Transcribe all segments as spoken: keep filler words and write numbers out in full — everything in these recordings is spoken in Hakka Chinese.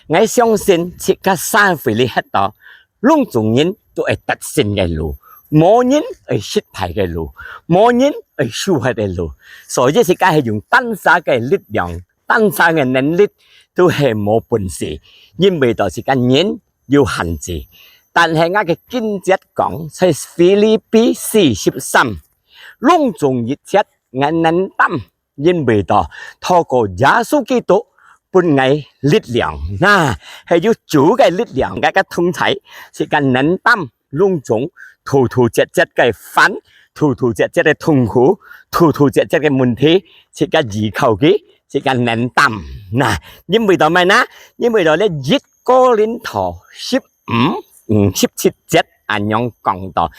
𠊎相信自家社會裡歇到，攏總人都愛得勝个路，無人愛失敗个路，無人愛輸忒个路。所以自家係用單儕个力量，單儕个能力，都係無本事，因為到自家人有限制。但係𠊎个經節講，在腓立比四十三，攏總一切𠊎能擔，因為到透過耶穌基督分𠊎力量。那，係有主个力量，𠊎个同在，自家能擔攏總，突突折折个煩，突突折折个痛苦，突突折折个問題，自家依靠佢，自家能擔。那，因為到麼个呢？因為到這一哥林多十五，嗯，十七節恁樣講到，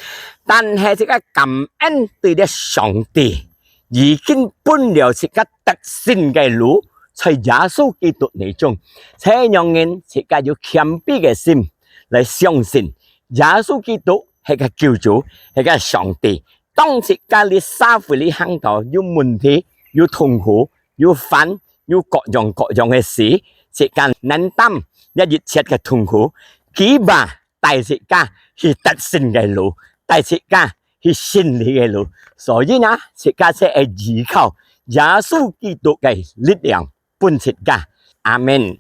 但係自家感恩對這上帝，已經分了自家得勝个路，在耶穌基督裡中，這樣人自家有謙卑个心來相信耶穌基督係个救主，係个上帝。當自家這社會裡行到有問題、有痛苦、有煩、有各樣各樣个事，自家能擔這一切个痛苦，佢嘛帶自家去得勝个路，帶自家去勝利个路。所以呢，自家就愛依靠耶穌基督个力量分自家。阿門。